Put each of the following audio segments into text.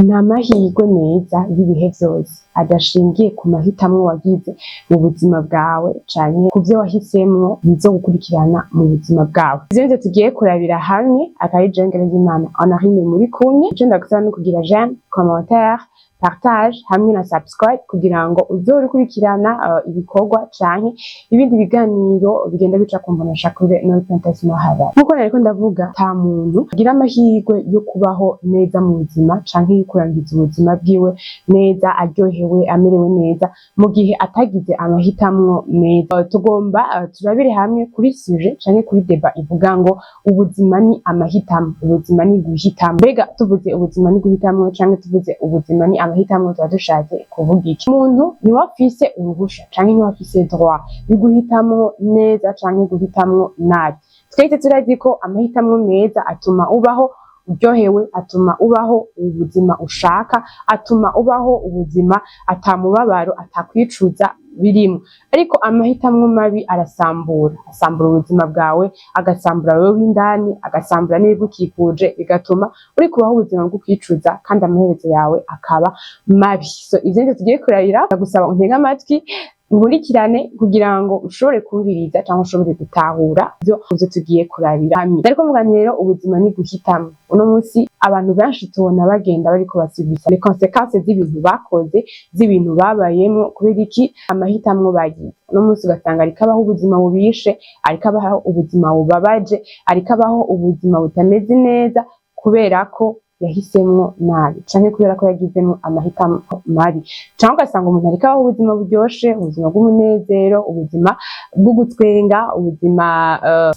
Ni amahirwe meza y'ibihe vyose adashingiye ku mahitamwo wagize mu buzima bwawe canke kuvyo wahisemwo bizogukurikirana mu buzima bwawe. Ivyo nivyo tugiye kurabira hamwe. Akaba ari jewe Ngeragimana Honorine muri kumwe. Ico ndagusaba ni ukugira j'aime, commentaire, partage hamwe na subscribe kugira ngo uzohore ukurikirana ibikorwa canke ibindi biganiro bigenda bica ku mboneshakure No Repentance No Heaven. Nkuko nariko ndavuga, nta muntu agira amahirwe yo kubaho neza mu buzima canke yo kurangiza ubuzima bwiwe neza, aryohewe, amerewe neza, mu gihe atagize amahitamwo meza. Tugomba turabire hamwe kuri sujet canke kuri débat ivuga ngo ubuzima ni amahitamwo, ubuzima ni guhitamwo. Mbega tuvuze ubuzima ni guhitamwo canke tuvuze ubuzima ni amahitamwo, tuba dushatse kuvuga iki? Umuntu niwe afise uruhusha canke niwe afise droit yo guhitamwo neza canke guhitamwo nabi. Twese turazi ko amahitamwo meza atuma ubaho uryohewe, atuma ubaho ubuzima ushaka, atuma ubaho ubuzima ata mubabaro, atakwicuza birimwo. Ariko amahitamwo mabi arasambura, asambura ubuzima bwawe, agasambura wewe w'indani, agasambura n'ibigukikuje, bigatuma uri kubaho ubuzima bwo kwicuza kandi amaherezo yawe akaba mabi. So ivyo nivyo tugiye kurabira. Ndagusaba untege amatwi, nkurikirane kugira ngo ushobore kumviriza cyangwa ushobore gutahura ivyo tugiye kurabira hamwe. Ariko mvuga nti rero ubuzima ni guhitamwo. Uno munsi abantu benshi tubona bagenda bariko basubisa les conséquences z'ibintu bakoze, z'ibintu babayemwo. Kubera iki? Amahitamwo bagize. Uno munsi ugasanga ariko abaho ubuzima bubishe, ariko abaho ubuzima bubabaje, ariko abaho ubuzima butameze neza kubera ko yahisemwo nabi canke kubera ko yagizemwo amahitamo mabi. Canke ugasanga umuntu ariko abaho ubuzima buryoshe, ubuzima bw'umunezero, ubuzima bwo gutwenga, ubuzima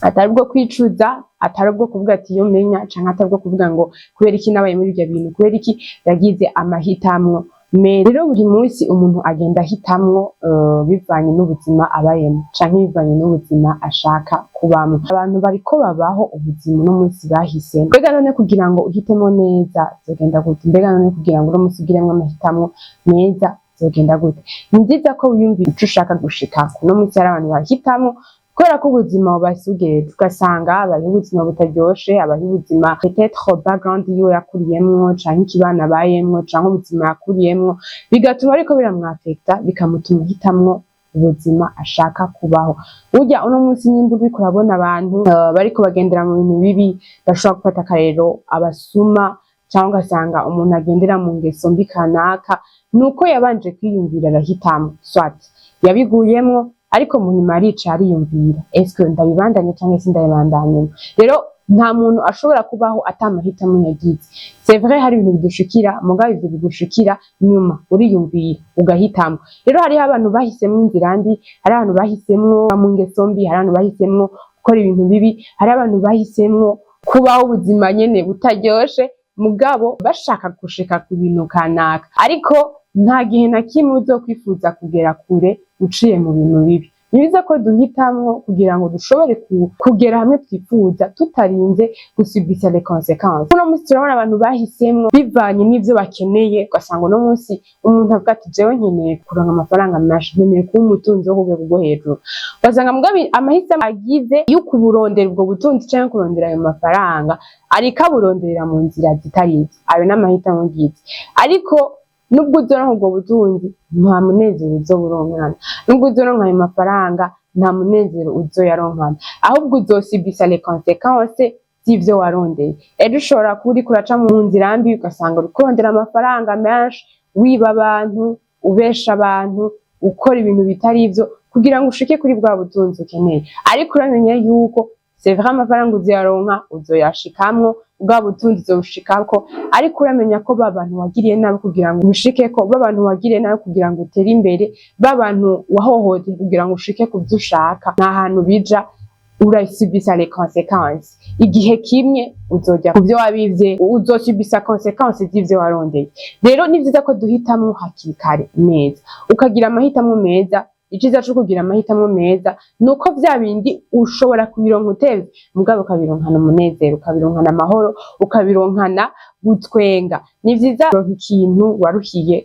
atari ubwo kwicuza, atari ubwo kuvuga ati iyo menya, canke atari ubwo kuvuga ngo kubera iki nabaye muri ivyo bintu, kubera iki yagize amahitamwo meza. Rero buri munsi umuntu agenda ahitamwo bivanye n'ubuzima abayemwo canke bivanye n'ubuzima ashaka kubamwo. Abantu bariko babaho ubuzima uno munsi bahisemwo. Mbega none kugira ngo uhitemo neza vyogenda gute? Mbega none kugira ngo uno munsi ugiremwo amahitamwo meza vyogenda gute? Ni vyiza ko wiyumvira ico ushaka gushikako. Uno munsi hari abantu bahitamwo kubera ko ubuzima bubasugereje, ugasanga abayeho ubuzima butaryoshe, abayeho ubuzima peut-être background yiwe yakuriyemwo canke ikibano abayemwo canke ubuzima yakuriyemwo, bigatuma ariko biramwafekta, bikamutuma ahitamwo ubuzima ashaka kubaho. Burya uno munsi nimba uriko urabona abantu bariko bagendera mu bintu bibi, bashobora gufata akarero abasuma, canke ugasanga umuntu agendera mu ngeso mbi kanaka, nuko yabanje kwiyumvira arahitamwo, soit yabiguyemwo, ariko mu nyuma arica ariyumvira: est-ce ndabibandanye canke sindabibandanyemo? Rero nta muntu ashobora kubaho ata mahitamo yagize. C'est vrai, hari ibintu bidushikira, mugabo ivyo bigushikira nyuma uriyumvira ugahitamwo. Rero hariho abantu bahisemwo inzira mbi, hari abantu bahisemwo mu ngeso mbi, hari abantu bahisemwo gukora ibintu bibi, hari abantu bahisemwo kubaho ubuzima nyene butaryoshe, mugabo bashaka gushika ku bintu kanaka. Ariko nta gihe na kimwe uzokwifuza kugera kure uciye mu bintu bibi. Ni byiza ko duhitamwo kugira ngo dushobore kugera hamwe twifuza tutarinze gusubisa les conséquences. Uno munsi turabona abantu bahisemwo bivanye n'ivyo bakeneye, ugasanga uno munsi umuntu avuga ati: "Jewe nkeneye kuronka amafaranga menshi, nkeneye kuba umutunzi wo ku rwego rwo hejuru." Ugasanga mugabo amahisemo agize yo kuburondera ubwo butunzi canke kurondera ayo mafaranga, ariko aburonderera mu nzira zitari izo. Ayo n'amahitamo ngize. Ariko nubwo uzoronka ubwo butunzi, nta munezero uzoburonkana. Nubwo uzoronka ayo mafaranga, nta munezero uzoyaronkana, ahubwo uzosibisa les conséquences z'ivyo warondeye. Ejo ushobora kuba uriko uraca mu nzira mbi, ugasanga uriko urondera amafaranga menshi wiba abantu, ubesha abantu, ukora ibintu bitari ivyo kugira ngo ushike kuri bwa butunzi ukeneye. Ariko uramenya yuko c'est vrai, amafaranga uzoyaronka, uzoyashikamwo, bwa butunzi uzobushikako, ariko uramenya ko ba bantu wagiriye nabi kugira ngo ubushikeko, ba bantu wagiriye nabi kugira ngo utere imbere, ba bantu wahohoteye kugira ngo ushike ku vyo ushaka, nta hantu bija. Urasubisa les conséquences. Igihe kimwe uzojya ku vyo wabivye, uzosubisa conséquences z'ivyo warondeye. Rero ni vyiza ko duhitamwo hakiri kare neza, ukagira amahitamo meza. Iciza co kugira amahitamo meza nuko vya bindi ushobora kubironka utevye, mugabo ukabironkana umunezero, ukabironkana amahoro, ukabironkana gutwenga. Ni vyiza kuronka ikintu waruhiye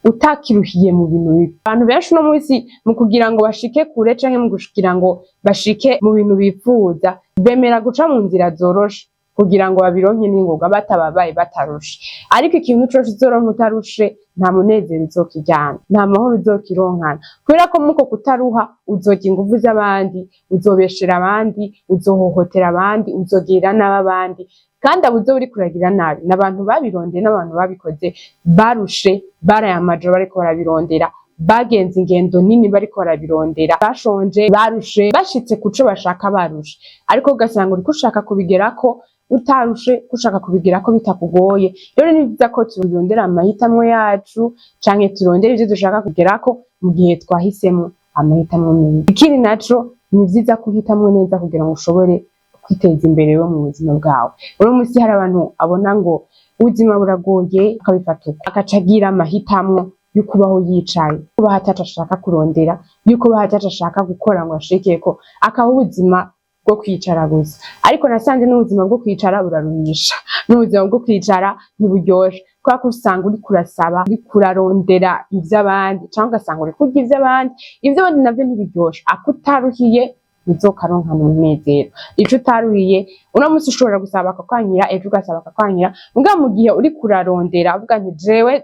utakiruhiye mu bintu bibi. Abantu benshi uno munsi, mu kugira ngo bashike kure canke mu kugira ngo bashike mu bintu bipfuza, bemera guca mu nzira zoroshe. kugira ngo babironke n'ingoga batababaye, batarushe. Ariko ikintu cose uzoronka utarushe, nta munezero uzokijyana, nta mahoro uzokironkana, kubera ko muko kutaruha uzorya inguvu z'abandi, uzobeshera abandi, uzohohotera abandi, uzogirira nabi abandi. Kandi abo uzoba uriko uragira nabi ni abantu babirondeye, n'abantu babikoze barushe, baraye amajoro bariko barabirondera, bagenze ingendo nini bariko barabirondera, bashonje, barushe, bashitse kuco bashaka barushe. Ariko ugasanga uriko ushaka kubigerako utarushe, ushaka kubigerako bitakugoye. Rero ni vyiza ko turondera amahitamwo yacu, canke turondera ivyo dushaka kugerako mu gihe twahisemwo amahitamwo meza. Ikindi naco, ni vyiza guhitamwo neza kugira ngo ushobore kwiteza imbere we mu buzima bwawe. Uno musi hari abantu abona ngo ubuzima buragoye, akabifata uko, agaca agira amahitamwo yo kubaho yicaye, kubaho ataco ashaka kurondera, yo kubaho ataco ashaka gukora ngo ashikeko, akaba ubuzima bwo kwicara gusa. Ariko nasanze n'ubuzima bwo kwicara buraruhisha, n'ubuzima bwo kwicara ntiburyoshe, kubera ko usanga uriko urasaba, uriko urarondera ivy'abandi, canke ugasanga uriko urya ivy'abandi. Ivy'abandi navyo ntibiryoshe. Ako utaruhiye ntuzokaronkana umunezero. Ico utaruhiye, uno musi ushobora gusaba bakakwankira, ejo ugasaba bakakwankira. Mugabo mu gihe uriko urarondera uvuga nti: "Jewe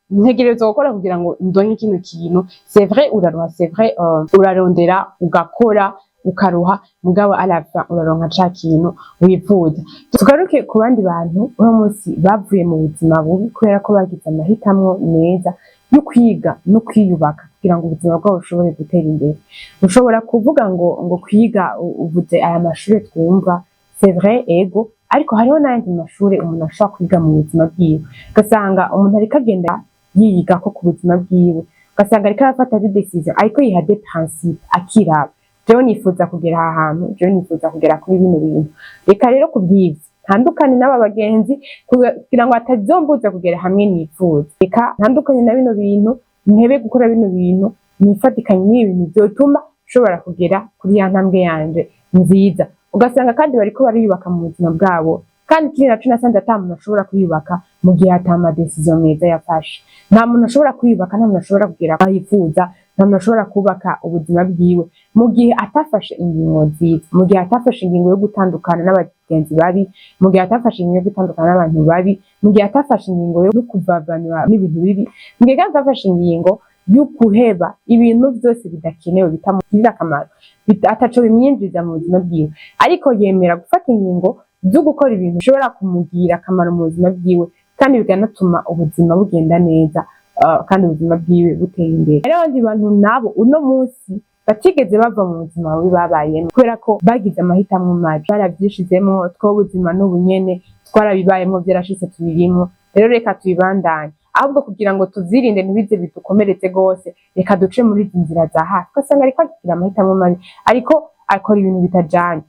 ntegerezwa gukora kugira ngo ndonke kino kintu", c'est vrai uraruha, c'est vrai urarondera, ugakora, ukaruha, mugabo à la fin uraronka ca kintu wifuza. Tugaruke ku bandi bantu uno munsi bavuye mu buzima bubi kubera ko bagize amahitamwo meza yo kwiga no kwiyubaka kugira ngo ubuzima bwabo bushobore gutera imbere. Ushobora kuvuga ngo kwiga, uvuze aya mashure twumva, c'est vrai, ego, ariko hariho n'ayandi mashure umuntu ashobora kwiga mu buzima bwiwe, ugasanga umuntu ariko agenda yiyigako ku buzima bwiwe, ugasanga ariko arafata des décisions, ariko yiha des principes, akiraba: jewe nifuza kugera aha hantu, jewe nifuza kugera kuri bino bintu, reka rero kubw'ivyo ntandukane n'aba bagenzi kugira ngo atazombuza kugera hamwe nifuza, reka ntandukane na bino bintu, mpebe gukora bino bintu, nifatikanye n'ibi bintu vyotuma nshobora kugera kuri ya ntambwe yanje nziza. Ugasanga kandi bariko bariyubaka mu buzima bwabo. Kandi ikindi naco, nasanze ata muntu ashobora kwiyubaka mu gihe ata ma décision meza yafashe. Nta muntu ashobora kwiyubaka, nta muntu ashobora kugera aho yifuza, nta muntu ashobora kubaka ubuzima bwiwe mu gihe atafashe ingingo nziza, mu gihe atafashe ingingo yo gutandukana n'abagenzi babi, mu gihe atafashe ingingo yo gutandukana n'abantu babi, mu gihe atafashe ingingo yo kuvavanura n'ibintu bibi, mu gihe kandi atafashe ingingo yo guheba ibintu vyose bidakenewe, bitamugirira akamaro, ataco bimwinjiriza mu buzima bwiwe, ariko yemera gufata ingingo zo gukora ibintu bishobora kumugirira akamaro mu buzima bwiwe, kandi bikanatuma ubuzima bugenda neza, kandi ubuzima bwiwe butera imbere. Hariho abandi bantu nabo uno munsi batigeze bava mu buzima bubi babayemo kubera ko bagize amahitamwo mabi, baravyishizemwo: two ubuzima n'ubu nyene twarabibayemwo, vyarashitse, tubirimwo, rero reka tubibandanye. Ahubwo kugira ngo tuvyirinde ntibize bidukomeretse gose, reka duce muri izi nzira za hafi. Ugasanga ariko agira amahitamo mabi, ariko akora ibintu bitajanye,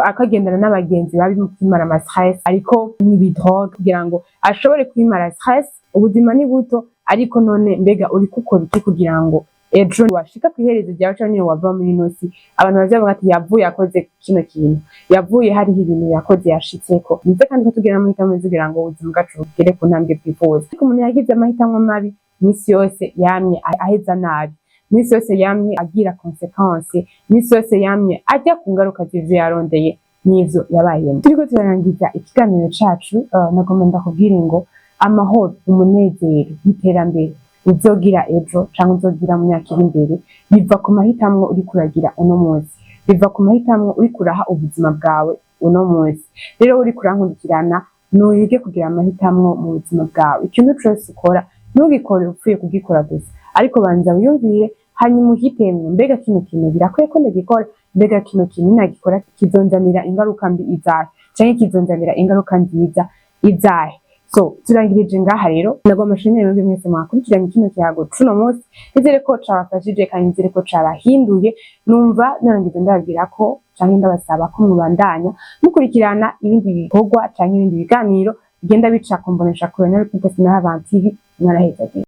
akagendana n'abagenzi babi mu kwimara ama stress, ariko n'ibi drogue kugira ngo ashobore kwimara stress. Ubuzima ni buto, ariko none mbega uriko ukora iki kugira ngo ejo washika kw'iherezo ryawe canke niyo wava muri ino si, abantu bazavuga ati: "Yavuye akoze kino kintu, yavuye hariho ibintu yakoze yashitseko"? Nize kandi ko tugira amahitamo meza kugira ngo ubuzima bwacu bugere ku ntambwe twifuza. Ariko umuntu yagize amahitamo mabi, misi yose yamye aheza nabi, misi yose yamye agira conséquence, misi yose yamye ajya ku ngaruka z'ivyo yarondeye n'ivyo yabayemo. Turiko turarangiza ikiganiro cacu, nagomba ndakubwire ngo amahoro, umunezero n'iterambere uzogira ejo canke uzogira mu myaka iri imbere biva ku mahitamwo uriko uragira uno munsi, biva ku mahitamwo uriko uraha ubuzima bwawe uno munsi. Rero uriko urankurikirana, nuyige kugira amahitamwo mu buzima bwawe. Ikintu cose ukora, ntugikore upfuye kugikora gusa, ariko banza wiyumvire, hanyuma uhitemwo: mbega kino kintu birakwiye ko ndagikora? Mbega kino kintu nagikora kizonzanira ingaruka mbi izahe, canke kizonzanira ingaruka nziza izahe? So turangirije ngaha. Rero nagomba nshimire mwebwe mwese mwakurikiranye kino kiyago cuno munsi. Nizere ko cabafashije kandi nizere ko cabahinduye. Numva narangiza ndababwira ko canke ndabasaba ko mubandanya mukurikirana ibindi bikorwa canke ibindi biganiro bigenda bica ku mbonesha kure na Rupintas na Avant TV. Mwarahezagiye.